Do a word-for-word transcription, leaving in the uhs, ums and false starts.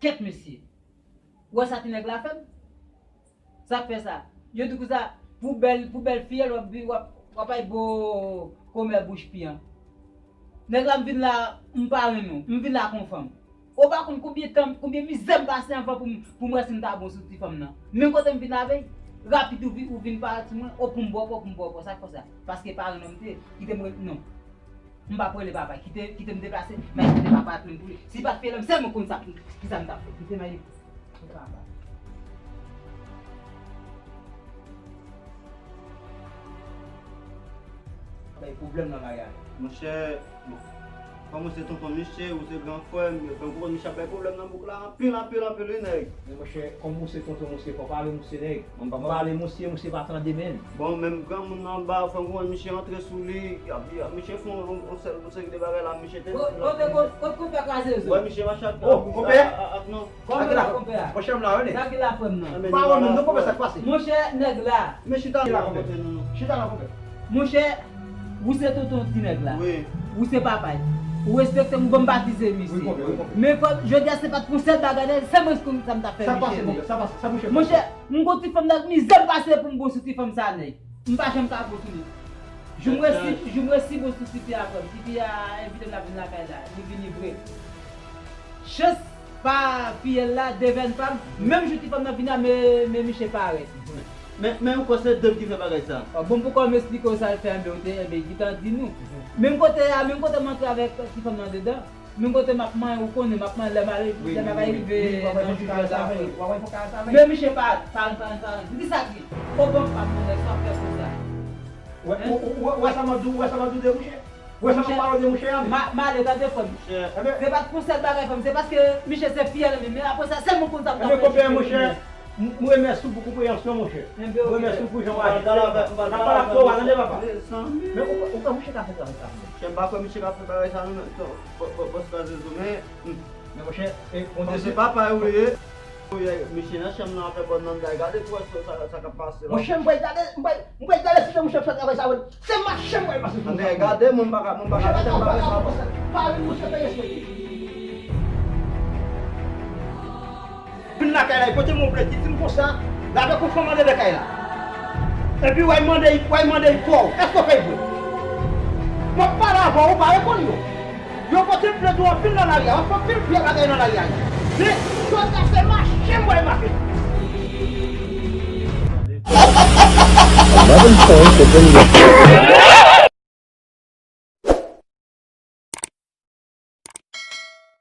Kèt mesye. Ou wè sa ti nèg la fè m? Sa k fè sa? Yo di konsa, pou bèl, pou bèl fiyèl, w ap, w ap, w ap ay bo kòmè bouch pi an. Nèg la, m vin la, m pa renmen w. M vin la kon fanm. Ou pa konn konbyen tan, konbyen mizè m pase anvan pou m, pou m wè si m ta bon sou ti fanm nan. Men kote m vin avè l, rapid ou vi-, ou vin parèt sou mwen, ou pou m bò kò, pou m bò kò, sa k fè sa? Paske pa renmen w m te, kite m re-, non. M p ap rele papa, kite, kite m deplase, m al kite papa a plenn pou li. Si pa t fè l, m sèlman konn sa, kisa m t ap fè. Kite m ale. Kite papa. Bay pwoblèm nan bagay la. Monchè, bon, kòm ou se tonton Miche, ou se gran frè m, fè w konprann Miche ap bay pwoblèm nan bouk la anpil, anpil, anpil, wi, nèg. Men monchè, kòm ou se tonton Miche, fò w pale Miche, nèg. Mwen pa pale Miche, Miche pa tande menm. Bon, menm granmoun nan anba, fò w konprann Miche rantre sou li, y ap, y ap, Miche fè yon, yon, yon sèl, yon seri de bagay la, Miche te... Kote, kote, kote konpè kraze zo? Wè, Miche mache ak... Oh, konpè? Ak, ak, non. Kòman konpè a? Monchè, m la, wi. Sa ki la frè m nan? Pa wè menm, non, konpè, sa k pase? Monchè, nèg la. Men chita la, konpè. Chita la, konpè. Monchè, ou se tonton ti nèg la. Wi. Ou se papa l. Ou respekte m, ou ban m batize misye. Wi, konpè, wi, konpè. Men fò, jodi a se pa t pou sèl bagay la, se mwen ki konn sa m t ap fè misye. Sa k pase, konpè? Sa k pase, sa monchè? Monchè, m gon ti fanm nan mizè m pase pou m bon sou ti fanm sa, nèg. M pa janm ka bon sou li. Jou m resi, jou m resi bon sou ti fi a, frè m. Ti fi a envite m, l ap vin lakay la. Li vini vre. Chans pa fiyèl la, devèn pa m. Menm jou ti fanm nan vini a, men, men Miche parèt. Men, men ou kwè se Dev ki fè bagay sa? Bon, poukò m esplike w sa l fè, enben, ou te, enben, gentan di nou. Menm kote a, menm kote m antre avèk ti fanm nan dedan, menm kote m ap manyen, ou konnen, m ap manyen lè m ale, lè m ap rive nan jou jodi a. Men Miche pa, pa, pa, pa, di sa ki, o bon, pa konnen sa fè konsa. Wè, ou, ou, ou, ou wè sa m ap di w, ou wè sa m ap di w de mouche? Ou wè sa m ap pale w de mouche a, men? Ma, m ale, tande, frè m. Mouche. Se pa t pou sèl bagay, frè m, se paske Miche se fiyèl, men, men apre sa, sèl moun konn sa m t ap fè. Enben, konpè, mouche, m, m remèsye w pou konpreyansyon, mouche. M remèsye w pou jan w aji. N ap pale ak frè w a, tande, papa. Men ou, ou kwè mouche ka fè travay sa? Mouche, m pa kwè mouche ka fè travay sa, non, men, bò, bò, bò, kraze zo, men, hmm. Men monchè, e, Bondye se papa ou ye. Misye nan chanm nan ap fè bòn nan, gade pou wè sa, sa, sa k ap pase la. Monchè, m pral gade, m pral, m pral gade si se monchè ap fè travay sa, wi. Se mache m pral pase sou sa. Gade, mwen m pa ka, mwen m pa ka fè bagay sa. Pa vin monchè fè respè. Vin lakay la, pote m yon plent, li di m konsa, l avèk yon fanm anndan lakay la. Epi w al mande, w al mande l twò, èske w fè vre? M ap pale avè w, ou pa reponn yo. Yo pote m plent ou anpil nan lari a, w ap fè anpil pye bagay nan lari a. Men, jodi a se mache m pral mache. Eleven points have been lifted.